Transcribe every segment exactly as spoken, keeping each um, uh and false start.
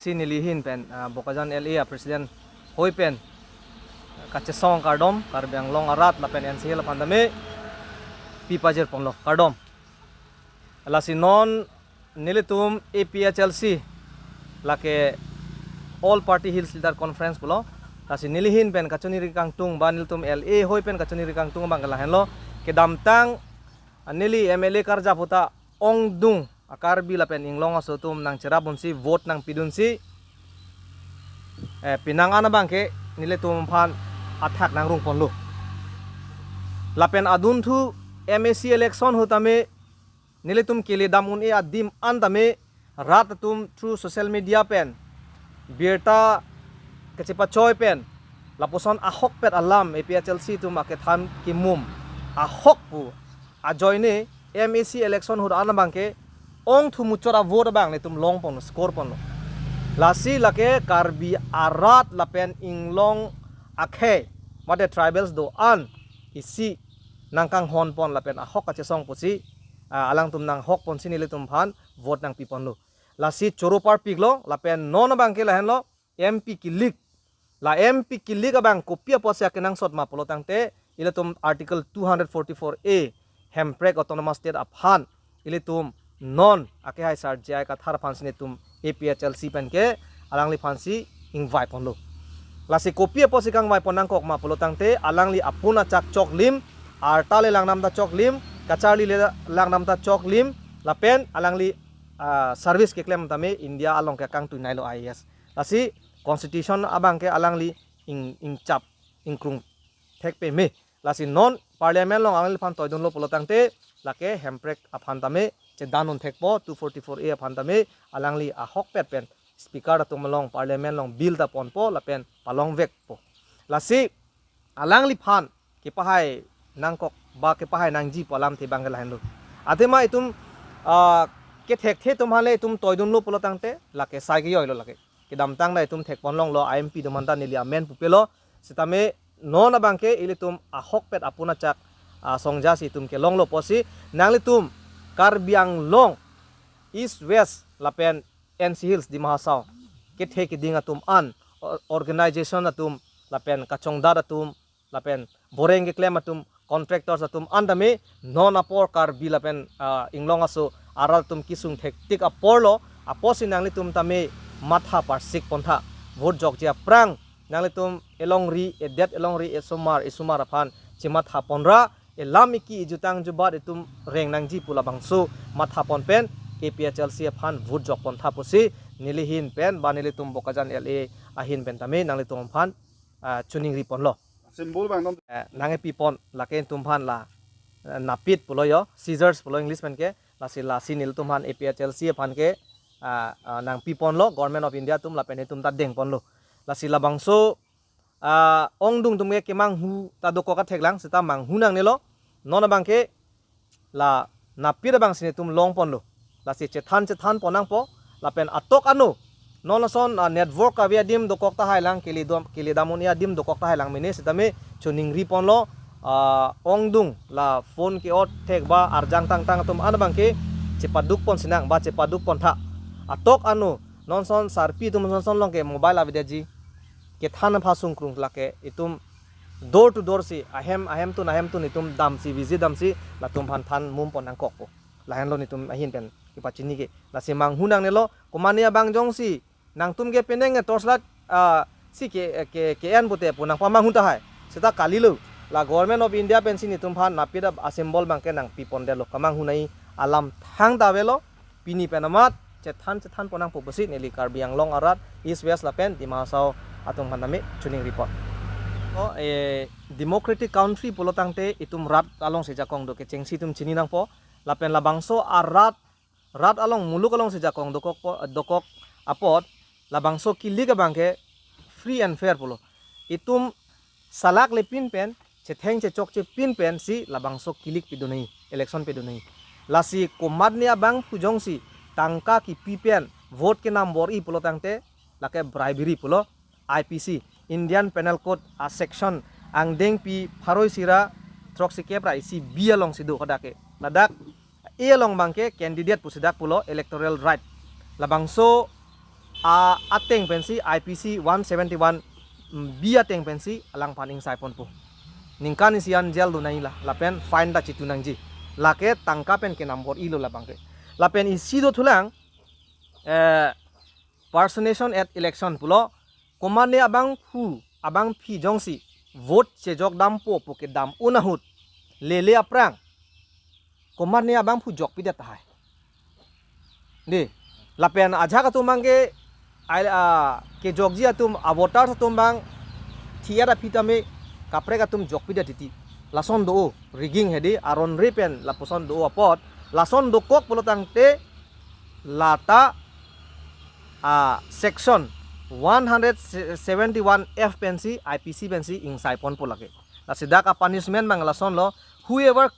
Si neli ahin pen, ah, Bokajan L A a president hoi pen kachesong kardom, Karbi Anglong arat lapen N C Hills aphan tame pipajir ponlo kardom. Lasi non nelitum A P H L C, lake All Party Hills Leader Conference pulo. Lasi neli ahin pen kachiningri kangtung ba nelitum L A hoi pen kachiningri kangtung abang ke lahenlo. Kedamtang, ah, neli M L A karjap ahut ta ongdung a Karbi lapen inglong aso atum nangcherap dunsi, vote nangpidunsi, eh, penang an abang ke nelitum aphan athak nangrung ponlo. Lapen adunthu M A C election ahut tame nelitum kele dam un-e adim an tame rat atum through social media pen birta kachepachoi pen lapuson ahokpet alam A P H L C atum akethan kimum ahok pu ajoine M A C election ahut an abang ke ongthu muchot a vote abang nelitum long ponlo, score ponlo. Lasi lake Karbi arat lapen inglong akhei mate tribals do-an isi nangkanghon pon lapen ahok kachesong pusi, ah, alangtum nanghok ponsi nelitum aphan vote nangpi ponlo. Lasi choro parpiklo lapen non abang ke lahenlo, M P kilik. La M P kilik abang kopi apotsi akenangsot ma pulo tangte, ilitum Article two hundred forty-four A, Hemprek Autonomous State aphan ilitum non akehai sar J I Kathar aphansi nelitum A P H L C pen ke alangliphansi ingvai ponlo. Lasi kopi apotsi kangvai pon nangkok ma pulo tangte, alangli apun achak choklim, arta le langdam ta choklim, kacharli le langdam ta choklim, lapen alangli, ah, service keklem tame India along ke kangtui nailo I A S. Lasi constitution abang ke alangli ing, ingchap, ingkrung thek peme. Lasi non parliament along alangliphan toidunlo pulo tangte, lake Hemprek aphan tame chedan un thekpo, two forty-four A aphan tame alangli ahokpet pen speaker atum along parliament along bill ta ponpo lapen palongvekpo. Lasi alangliphan kepahai nangkok ba kepahai nangji pu alamthe abang ke lahenlo. Athema itum, ah, kethekthe atum aphan le itum toidunlo pulo tangte, lake sai kejoilo lake. Kedamtang ta itum thekpon longlo, I M P atum aphan ta neli amen pupelo, sitame non abang ke ilitum ahokpet apun achak, ah, songja si itum kelonglo pusi, nanglitum Karbi Anglong, East West lapen N C Hills, Dima Hasao kethe keding atum an, or-, organization atum lapen kachongdat atum lapen boreng keklem atum, contractors atum an tame non apor Karbi lapen, ah, inglong aso arat atum kesung thektik aporlo, apotsi nanglitum tame matha parsik pontha. Vote jokji aphrang nanglitum elongri, edet elongri, esomar, esomar aphan chematha ponra, elam eki ejutang jubat itum reng nangji pu labangso matha pon pen A P H L C aphan vote jok pontha pusi neli ahin pen ba nelitum Bokajan L A ahin pen tame nanglitum aphan, ah, chiningri ponlo. Symbol abang non. Eh, nangkepi pon lake itum aphan la, eh, napit pulo yo, scissors pulo English pen ke, lasi lasi nelitum aphan A P H L C aphan ke, ah, ah, nangpi ponlo, Government of India atum lapen itum ta deng ponlo. Lasi labangso, ah, ongdung atum ke kemanghu ta dokok athek lang, seta manghu nangnelo, non abang ke la napit abangsi nelitum long ponlo. Lasi chethan chethan pon nangpo, lapen atok ano non ason, ah, network kave adim dokok tahai lang, kele dam, kele dam un-e adim dokok tahai lang mene sitame chiningri ponlo, ah, ongdung la phone ke-ot thek ba arjang tangtang atum an abang ke chepaduk ponsi nang ba chepaduk pontha. Atok ano non ason sarpi atum non ason along ke mobile avedetji, kethan aphan sungkrung lake itum door to door si ahem ahemtun ahemtun itum damsi visit damsi latum aphan than mum pon nangkokpo. Lahenlo nelitum ahin pen kepachini ke. Lasi manghu nangnelo, komatne abang jongsi nangtum ke penang torchlight, ah, si ke, ke, ke-en pute pu nangpamanghu tahai. Seta kalilo, la Government of India pensi nelitum aphan napit a-symbol abang ke nangpi pondetlo, kemanghu nangji alam thangta avelo. Pini pen amat chethan chethan pon nangpo pusi neli Karbi Anglong arat East West lapen Dima Hasao atum aphan tame chiningri pon. O, eh, democratic country pulo tangte itum rat alongsi jakong do kechengsi itum chini nangpo, lapen labangso arat, rat along, muluk alongsi jakong dokok po, dokok apot labangso kilik abang ke free and fair pulo. Itum salak lepin pen, chetheng chechokche pin pensi labangso kilik pidun nangji, election pidun nangji. Lasi komatne abangphu jongsi tangka kipi pen vote kenam bor-i pulo tangte, lake bribery pulo, I P C, Indian Penal Code a-section angdengpi pharo isi ra throksi kep ra isi B alongsi do hadak ke. Ladak A along abang ke candidate pusi dak pulo, electoral right. Labangso A ateng pensi I P C one seventy-one B ateng pensi alangphan ingsai ponpo. Ningkan isi an jail do nangji la, lapen fine ta chitu nangji. Lake tangka pen kenam bor-ilo labangke. Lapen isi dothulang, eh, personation at election pulo, komatne abangphu, abangpi jongsi vote chejok dampo pu kedam un ahut, lele aphrang, komatne abangphu jokpidet tahai. Dei, lapen ajahak atum abangke, ai, ah, kejokji atum, a voters atum abang thi-et aphi tame kaprek atum jokpidet titi. Lason do-o, rigging hedi, aron re pen lapuson do-o apot, lason dokok pulo tangte, lata, ah, section one hundred seventy-one F pensi, I P C pensi ingsai ponpo lake. Lasi dak a punishment abang lasonlo, whoever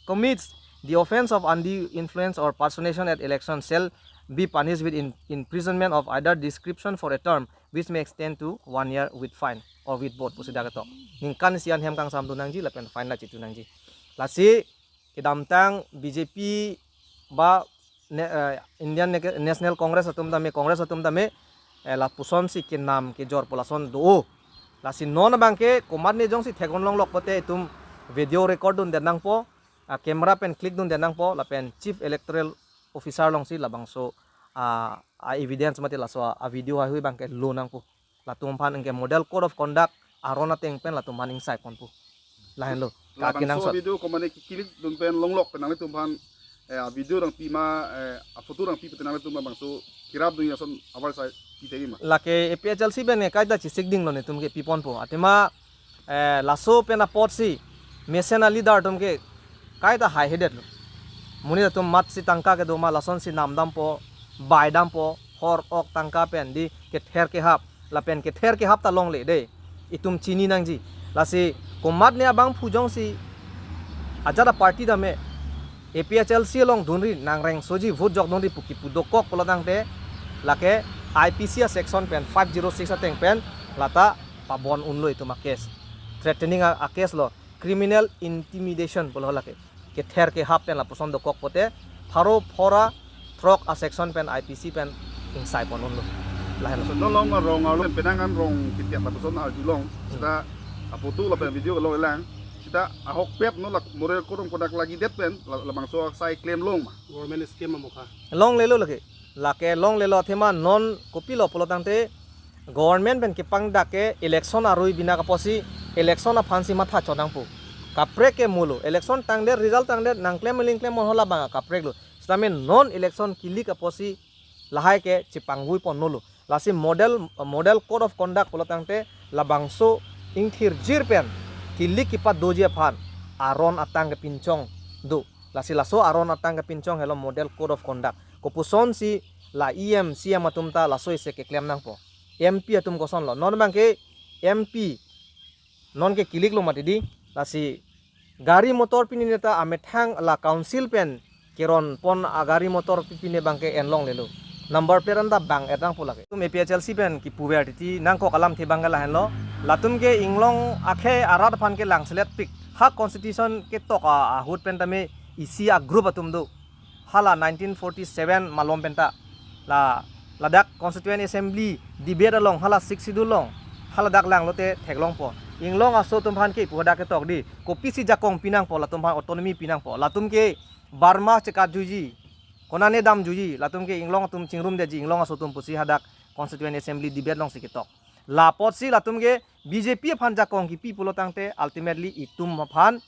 commits the offence of undue influence or personation at election shall be punished with in-, imprisonment of either description for a term which may extend to one year with fine or with both, pusi dak ketok. Ningkan isi an hem kangsam do nangji lapen fine ta chitu nangji. Lasi kedamtang B J P ba ne-, eh, Indian Ne-, National Congress atum tame, Congress atum tame, eh, lapusonsi kenam kejor pu lason do-o. Lasi non abangke komatne jongsi theklonglok pote itum video record dundet nangpo, a camera pen click dundet nangpo, lapen Chief Electoral Officer alongsi labangso, ah, a evidence mate laso a video haihui abangke lo nangpo. Latum aphan anke model code of conduct aron ateng pen latum aphan ingsai ponpo. Lahenlo. Labangso kakinang sot video komatne ki-click dun pen longlok pen nanglitum aphan, eh, a video nangpi ma, eh, a photo nangpi pute nanglitum labangso kirap dun ason avarsai pi thekji ma? Lake A P H L C pen kaita chesik dinglo, netum ke pi ponpo. Athema, eh, laso pen apotsi mesen a leader atum ke kaita haihedetlo. Monit atum matsi tangka kedo ma lasonsi nam dampo, bai dampo, hor ok tangka pen dei kether kehap, lapen kether kehap ta longle dei. Itum chini nangji. Lasi komatne abangphu jongsi ajat a party tame A P H L C along dunri, nangrengsoji vote jok dunri pu kipu dokok pulo tangte, lake I P C a section pen five zero six ateng pen lata pabon unlo itum a case. Threatening a, a case lo, criminal intimidation pulo lake. Kether kehap pen lapuson dokok pote, pharo phora throk a section pen I P C pen ingsai pon unlo. Lahenlo. So, non long rong arlo penang an rong ketiak lapuson arjulong. Seta a photo lapen video lo elang. Seta ahokpet non la model code of conduct lagi det pen la, labangso asai claim long ma? Government scheme amo ka? Longlelo lake. Lake longlelo athema non kopilo pulo tangte government pen kepangdak ke election arui binak apotsi election aphansi matha chot nangpo. Kaprek ke mulo. Election tangdet, result tangdet, nangklem eling klem mon hala abang kaprek lo. Sitame non election kilik apotsi lahai ke chepangvoi ponnolo. Lasi model, model code of conduct pulo tangte labangso ingthirjir pen kilik kipat doji aphan aron atang kepinchong do. Lasi laso aron atang kepinchong helo model code of conduct. Kopusonsi la E M, C M atum ta laso isi keklem nangpo. M P atum kosonlo. Non abangke M P non ke kiliklo mati dei. Lasi gari motor pini neta amethang la council pen keron pon a gari motor pi pine abangke en longlelo. Number plate anta bang-et nangpo lake. Itum A P H L C pen kipuver titi nangkok alamthe abangke lahenlo. Latum ke inglong akhei arat aphan ke langselet pik. Ha constitution ketok a, ahut pen tame isi a group atum do. Hala nineteen forty-seven malom penta la ladak Constituent Assembly debate along hala Sixth Schedule along haladak langlote theklongpo. Inglong aso atum aphan ke pu hadak ketok dei, kopisi jakong pi nangpo, latum aphan autonomy pi nangpo. Latum ke Burma chekatjuiji, konane damjuiji, latum ke inglong atum chingrumdetji, inglong aso atum pusi hadak Constituent Assembly debate alongsi ketok. Lapotsi latum ke B J P aphan jakong kipi pulo tangte ultimately itum aphan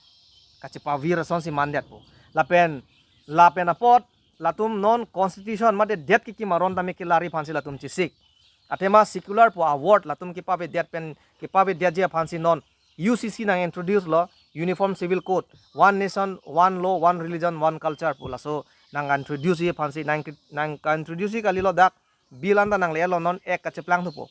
kachepavir asonsi mandetpo. Lapen, lapen apot latum non constitution mate det kekim aron tame kelari aphansi latum chesik. Athema secular pu a word latum kepavedet pen, kepavedetji aphansi non U C C nang introduce lo, Uniform Civil Code, One Nation, One Law, One Religion, One Culture pu laso nang introduce ji aphansi, nang, nang introduce ji kalilo, dak bill anta nangle lo, non ek kacheplang thupo.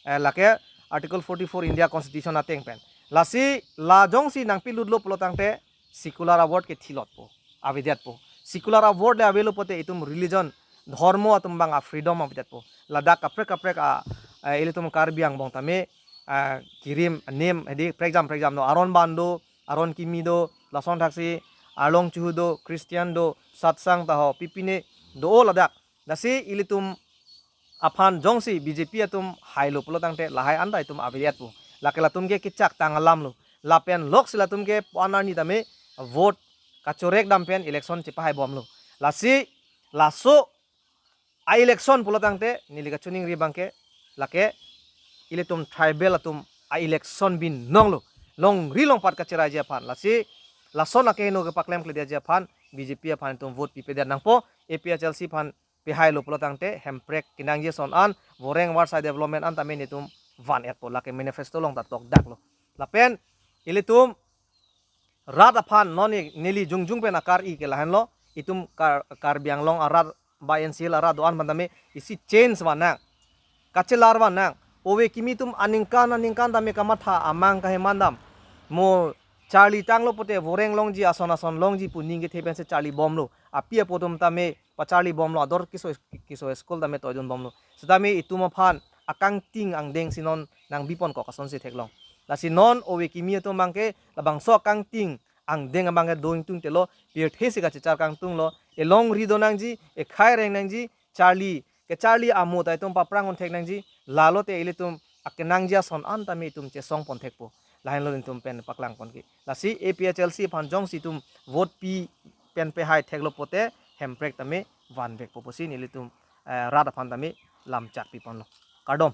Eh, lake Article forty-four India Constitution ateng pen. Lasi la jongsi nangpilutlo pulo tangte secular a word ke thilotpo, avedetpo. Secular a word le avelo pote itum religion, dhormo atum abang a freedom avedetpo. Ladak kaprek kaprek a, eh, ilitum Karbi angbong tame, eh, kirim anim hedi prekjam prekjam do, aron ban do, aron kimi do, lason thaksi arlong chuhu do, Christian do, satsang taho, pi pine do-o ladak. Lasi ilitum aphan jongsi B J P atum hailo pulo tangte lahai anta itum avedet pu. Lake latum ke kechak tang alam lo. Lapen loksi latum ke puan arni tame vote kachorek dam pen election chepahai bomlo. Lasi laso a-election pulo tangte neli kachiningri abang ke lake ilitum tribal atum a-election binong lo. Longri longpat kacheraiji aphan. Lasi lason akeheno kepaklem kledetji aphan B J P aphan itum vote pipedet nangpo. A P H L C aphan pehailo pulo tangte hemprek kenangji ason an, voreng varsai development an tame netum van-etpo, lake manifesto along ta tokdaklo. Lapen ilitum rat aphan non neli jongjong pen akar-i ke lahenlo, itum Kar-, Karbi Anglong arat ba N C L arat do-an aphan tame isi change vannang, kachelar vannang. Ove kimi atum aningkan aningkan tame kamatha amang kaheman dam. Mo charli tanglo pote voreng longji ason ason longji pu ning kethe pensi charli bomlo. Api apo atum tame pacharli bomlo, ador kiso kiso school tame toidun bomlo. Setame itum aphan akangting angdeng si non nangbiponkok asonsi theklong. Lasi non ove kimi atum abang ke labangso akangting angdeng abang ke do ingtungtelo, pirthe si kachechar kangtunglo, elongri do nangji, ekhai reng nangji, charli, kecharli amo ta itum paphrang un thek nangji, lalote ilitum akenangji ason an tame itum chesong pon thekpo. Lahenlo itum pen paklang ponke. Lasi A P H L C aphan jongsi itum vote pi pen pehai theklo pote hemprek tame vanvekpo pusi nelitum, eh, rat aphan tame lamchak piponlo. Kardom.